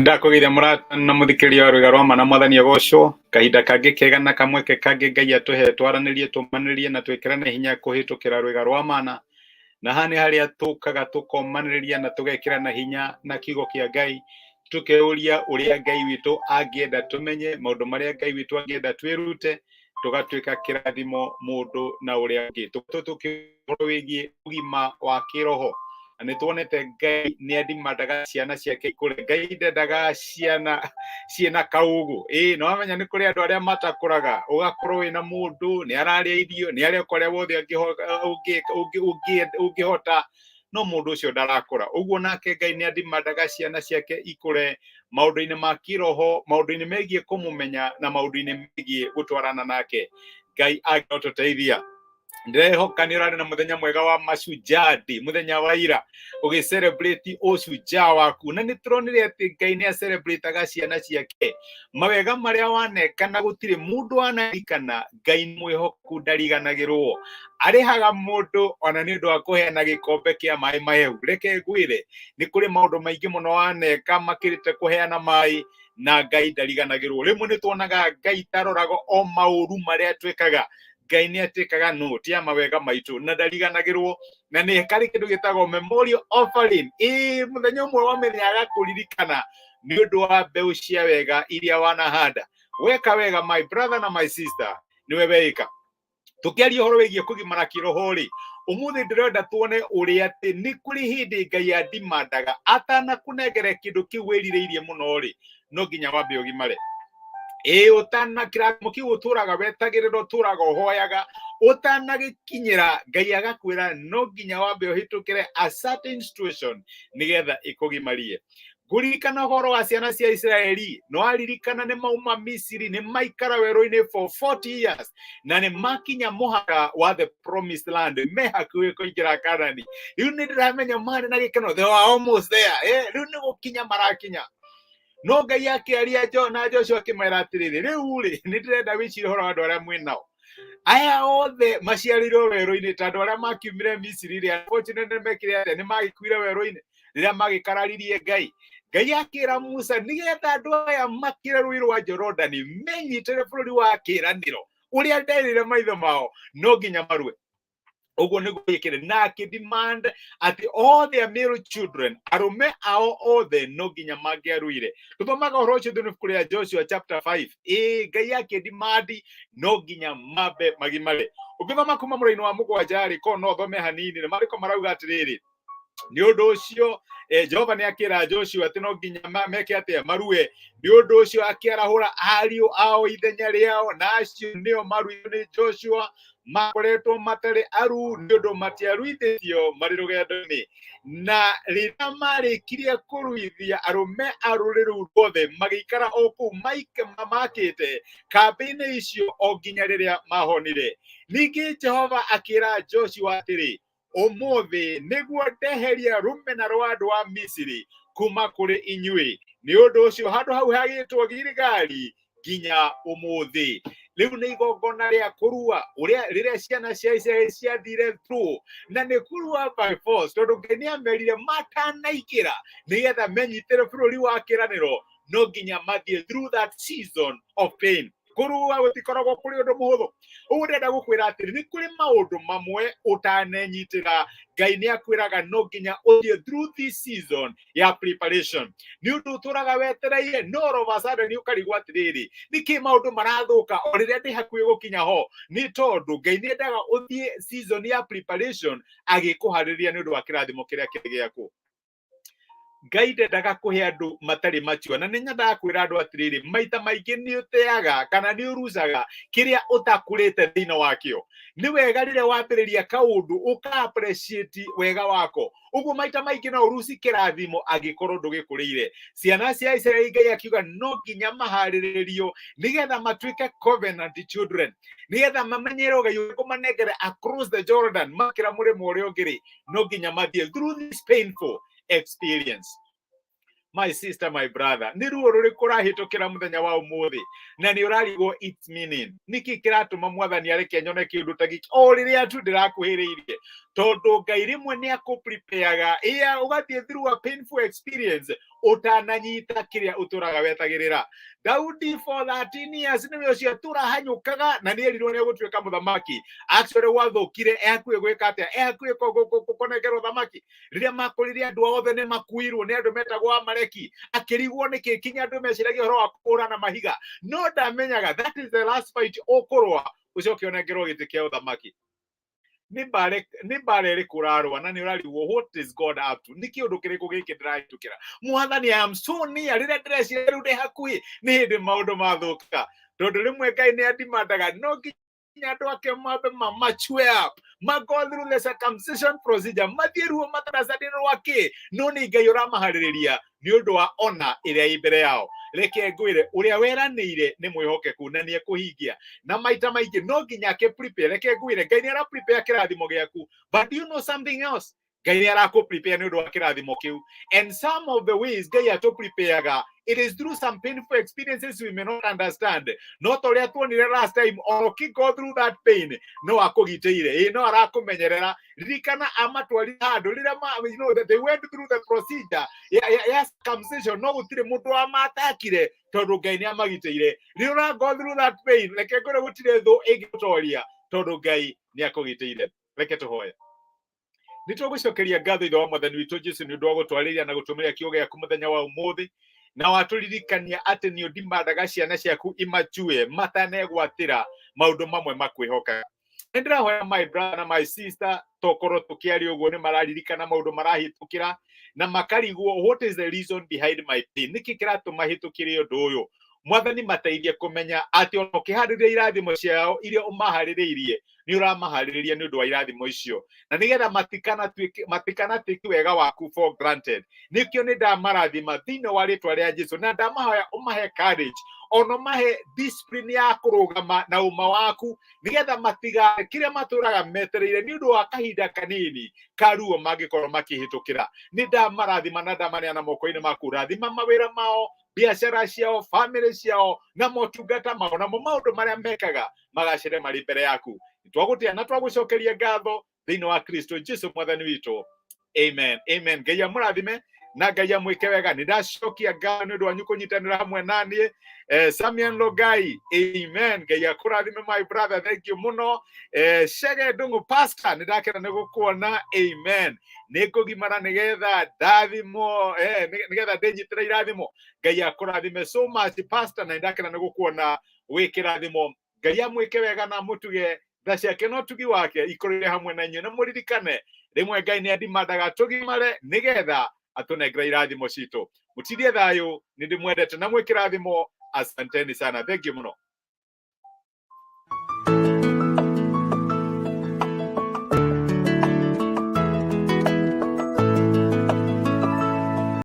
Ndakũgeithia mũrata na mũthikĩrĩria wa rwĩga rwa ma na Mwathani agocwo. Kahinda kangĩ kega na kamweke kangĩ Ngai atũhe twaranĩrie, tũmanĩrĩrie na twĩkĩrane hinya kũhĩtũkĩra rwĩga rwa mana. Na haha nĩ harĩa tũkaga tũkomanĩrĩria na tũgekĩrana hinya na kiugo kĩa Ngai, tũkeyũria ũrĩa Ngai witũ angĩenda tũmenye, maũndũ marĩa Ngai witũ angĩenda twĩrute, tũgatuĩka kĩrathimo mũndũ na ũrĩa ũngĩ. Tũkĩũhoro wĩgiĩ ũgima wa kĩroho na nĩ tuonete Ngai nĩ andimandaga ciana ciake ikũre. Ngai ndendaga ciana ciĩna kaũgũ. Ĩĩ nĩ wamenya nĩ kũrĩ andũ arĩa matakũraga, ũgakorwo wĩna mũndũ nĩ ararĩa irio, nĩ areka ũrĩa wothe ũngĩhota, no mũndũ ũcio ndarakũra. Ũguo nake Ngai nĩ andimandaga ciana ciake ikũre maũndũ-inĩ ma kĩroho, maũndũ-inĩ megiĩ kũmũmenya na maũndũ-inĩ megiĩ gũtwarana nake. Ngai angĩrotũteithia. Ndĩrehoka nĩ ũrarĩ na mũthenya mwega wa Mashujaa Day, mũthenya wa ira, ũgĩ celebrate ũshujaa waku. Na nĩ tũronire atĩ Ngai nĩ acelebrataga ciana ciake. Mawega marĩa waneka na gũtirĩ mũndũ wanarikana, Ngai nĩ mwĩhokeku, ndariganagĩrwo. Arĩhaga mũndũ ona nĩ ũndũ wa kũheana gĩkombe kĩa maĩ mahehu. Reke ngwĩre, nĩ kũrĩ maũndũ maingĩ mũno waneka makĩrĩte kũheana maĩ, na Ngai ndariganagĩrwo. Rĩmwe nĩ tuonaga Ngai taroraga o maũru marĩa twĩkaga. Ngai nĩ atĩkaga note ya mawega maitũ na ndariganagĩrwo, na nĩ karĩ kĩndũ gĩtagwo memorial offering. Ĩĩ, mũthenya ũmwe wamenya agakũririkana nĩ ũndũ wa mbeũ cia wega iria wanahanda. Weka wega, my brother na my sister, nĩwe weĩka. Tũkĩaria ũhoro wĩgiĩ kũgimara kĩroho rĩ, ũmũthĩ ndĩrenda tuone ũrĩa atĩ nĩ kũrĩ hĩndĩ Ngai andimandaga atanakũnengere kĩndũ kĩu wĩrirĩirie mũno rĩ, no nginya wambe ũgimare. Ĩĩ, ũtana kĩrathimo kĩu ũtũraga wetagĩrĩra, ũtũraga ũhoyaga, ũtanagĩkinyĩra, Ngai agakwĩra no nginya wambe ũhĩtũkĩre a certain situation nĩgetha ĩkũgimarie. Ngũririkana ũhoro wa ciana cia Isiraeli, no aririkana nĩ mauma Misiri, nĩ maikara werũ-inĩ for 40 years, na nĩ makinya mũhaka wa the promised land, me hakuhĩ kũingĩra Kanani. Rĩu nĩ ndĩramenya marĩ na gĩkeno, they were almost there. Rĩu nĩ gũkinya marakinya. No Ngai akĩaria na Joshua akĩmera atĩrĩrĩ, rĩu rĩ, nĩ ndĩrenda wĩcirie ũhoro wa andũ arĩa mwĩ nao. Aya othe maciarĩirwo werũ-inĩ ta andũ arĩa makiumire Misiri rĩ, unfortunately mekire atĩa? Nĩ magĩkuire werũ-inĩ rĩrĩa magĩkararirie Ngai. Ngai akĩra Musa nĩgetha andũ aya makĩre rũĩ rwa Jorodani menyitĩre bũrũri wa kĩĩranĩro ũrĩa nderĩire maithe mao, no nginya marue. Ũguo nĩguo ĩkĩre na akĩdemand atĩ all their male children, arũme ao othe, no nginya mangĩaruire. Tũthomaga ũhoro ũcio thĩinĩ ibuku rĩa Joshua chapter 5. Ĩĩ, Ngai akĩdemand no nginya mambe magimare. Ũngĩthoma kuma mũraini wa 7 rĩ, korwo no thome hanini, nĩ marĩko marauga atĩrĩrĩ, nĩ ũndũ ũcio Jehova nĩ akĩra Joshua atĩ no nginya meke atĩa? Marue. Nĩ ũndũ ũcio akĩarahũra ariũ ao ithenya rĩao, na acio nĩo maruirwo nĩ Joshua, makoretwo matarĩ aru nĩ ũndũ matiaruithĩtio marĩ rũgendo-inĩ. Na rĩrĩa marĩkirie kũruithia arũme a rũrĩrĩ rũu ruothe, magĩikara o kũu makĩte kambĩ-inĩ icio o nginya rĩrĩa mahonire. Ningĩ Jehova akĩra Joshua atĩrĩ, ũmũthĩ nĩguo ndeheria rũmena rwa andũ a Misiri kuma kũrĩ inyuĩ. Nĩ ũndũ ũcio handũ hau hagĩtwo Giligali nginya ũmũthĩ. Rĩu nĩ igongona rĩa kũrua ũrĩa rĩrĩa ciana cia Isiraeli ciathire through, na nĩ kũrua by force, tondũ Ngai nĩ amerire matanaingĩra nĩgetha menyitĩre bũrũri wa kĩĩranĩro no nginya mathiĩ through that season of pain. Kũrua gũtikoragwo kũrĩ ũndũ mũhũthũ. Ũguo ndĩrenda gũkwĩra atĩrĩ, nĩ kũrĩ maũndũ mamwe ũtanenyitĩra, Ngai nĩ akwĩraga no nginya ũthiĩ through this season ya preparation. Nĩ ũndũ ũtũraga wetereire, no all of a sudden ũkarigwo atĩrĩrĩ, nĩkĩ maũndũ marathũka o rĩrĩa ndĩ hakuhĩ gũkinya ho? Nĩ tondũ Ngai nĩ endaga ũthiĩ season ya preparation agĩkũharĩria nĩ ũndũ wa kĩrathimo kĩrĩa kĩrĩ gĩaku. Ngai ndendaga kũhe andũ matarĩ mature, na nĩ nyendaga kwĩra andũ atĩrĩrĩ, maita maingĩ nĩ ũteaga kana nĩ ũrucaga kĩrĩa ũtakũrĩte thĩinĩ wakĩo. Nĩ wega rĩrĩa wambĩrĩria kaũndũ ũka appreciate wega wako. Ũguo maita maingĩ no ũruci kĩrathimo angĩkorwo ndũgĩkũrĩire. Ciana cia Isiraeli, Ngai akiuga no nginya maharĩrĩrio nĩgetha matuĩke covenant children, nĩgetha mamenyere ũgai ũrĩa kũmanengere across the Jordan, makĩra mũrĩmo ũrĩa ũngĩ rĩ, no nginya mathiĩ through this painful experience. My sister, my brother, nĩ ruo rũrĩkũ ũrahĩtũkĩra mũthenya wa ũmũthĩ na nĩ ũrarigwo its meaning? Nĩkĩ kĩratũma Mwathani areke nyone kĩũndũ ta gĩkĩ o rĩrĩa tu ndĩrakuhĩrĩirie? Tondũ Ngai rĩmwe nĩ akũprepareaga ĩa ũgathiĩ through a painful experience ũtananyita kĩrĩa ũtũraga wetagĩrĩra. Daudi for 13 years nĩwe ũcio atũrahanyũkaga na nĩ erirwo nĩ egũtuĩka mũthamaki. Actually gwathũkire e hakuhĩ gwĩka atĩa? E hakuhĩ kũnengerwo thamaki. Rĩrĩa makorire andũ othe nĩ makuirwo nĩ andũ metagwo Amaleki, akĩrigwo nĩkĩ kinya andũ meciragia ũhoro wa kũhũrana mahiga, no ndamenyaga that is the last fight ũkũrũa ũcoke ũnengerwo gĩtĩ kĩa ũthamaki. Nĩ mbara ĩrĩkũ ũrarũa na nĩ ũrarigwo what is God up to? Nĩ kĩũndũ kĩrĩkũ gĩkĩ ndĩrahĩtũkĩra? Mwathani, I am so near. Rĩrĩa ndĩreciria rĩu ndĩ hakuhĩ, nĩ hĩndĩ maũndũ mathũka. Tondũ rĩmwe Ngai nĩ andimandaga no nginya andũ ake mambe ma mature up, ma go through the circumcision procedure, mathiĩ ruo mataraca-inĩ rwa kĩ, no nĩ Ngai ũramaharĩrĩria nĩ ũndũ wa ona ĩrĩa ĩ mbere yao. Reke ngwĩre, ũrĩa weranĩire nĩ mwĩhokeku na nĩ ekũhingia, na maita maingĩ no nginya ake prepare. Reke ngwĩre, Ngai nĩ ara prepare kĩrathimo gĩaku, but do you know something else? Ngai nĩ arakũ prepare nĩ ũndũ wa kĩrathimo kĩu. And some of the ways Ngai atũ prepareaga, it is through some painful experiences we may not understand. No ta ũrĩa tuonire last time, ona ũkĩ go through that pain, no akũgitĩire, ĩ no arakũmenyerera. Ririkana amatwarire handũ rĩrĩa they went through the procedure ya circumcision, no gũtirĩ mũndũ wamatakire tondũ Ngai nĩ amagitĩire. Rĩrĩa ũra go through that pain, reke ngwĩre, gũtirĩ thũ ĩngĩgũtoria tondũ Ngai nĩ akũgitĩire. Reke tũhoye. Nĩ tũgũcokeria ngatho Ithe wa Mwathani witũ Jesu nĩ ũndũ wa gũtwarĩria na gũtũmĩra kiugo gĩaku mũthenya wa ũmũthĩ, na watũririkania atĩ nĩ ũndimandaga ciana ciaku imachue matanegwatĩra maũndũ mamwe makwĩhokaga. Nĩ ndĩrahoya my brother na my sister, tokorwo tũkĩaria ũguo nĩ mararirikana maũndũ marahĩtũkĩra na makarigwo, what is the reason behind my pain? Nĩkĩ kĩratũma hĩtũkĩre ũndũ ũyũ? Mwathani, mateithie kũmenya atĩ ona ũkĩharĩria irathimo ciao iria ũmaharĩrĩirie, nĩ ũramaharĩrĩria nĩ ũndũ wa irathimo icio, na nĩgetha matikanatuĩke wega waku for granted. Nĩkĩo nĩ ndamarathima thĩinĩ wa rĩtwa rĩa Jesu, na ndamahoya ũmahe courage, ona ũmahe discipline ya kũrũgama na ũma waku, nĩgetha matigare kĩrĩa matũraga metereire nĩ ũndũ wa kahinda kanini ka ruo mangĩkorwo makĩhĩtũkĩra. Nĩ ndamarathima na ndamaneana moko-inĩ maku. Rathima mawĩra mao, biacara ciao, family ciao na motungata mao, namo maũndũ marĩa mekaga magacĩre marĩ mbere yaku. Twagũtĩa na twagũcokeria ngatho thĩinĩ wa Kristo Jesu Mwathani witũ. Amen, amen. Ngai amũrathime na Ngai amwĩke wega. Nĩ ndacokia ngatho nĩ ũndũ wanyu kũnyitanĩra hamwe naniĩ. Samian Logai, amen. Ngai akũrathime, my brother, thank you mũno. Shege Ndung'u, pastor, nĩ ndakena nĩ gũkuona. Amen. Nĩ ngũgimara nĩgetha ndathimwo, nĩgetha ndĩnyitĩre irathimo. Ngai akũrathime so much, pastor, na nĩ ndakena nĩ gũkuona wĩ kĩrathimo. Ngai amwĩke wega na mũtuge. Tha ciake na ũtugi wake ikorere hamwe na inyuĩ, na mũririkane rĩmwe Ngai nĩ andimandaga tũgimare nĩgetha atũnengere irathimo citũ. Mũtindie thayũ, nĩ ndĩmwendete na mwĩ kĩrathimo. Asanteni sana, thank you mũno.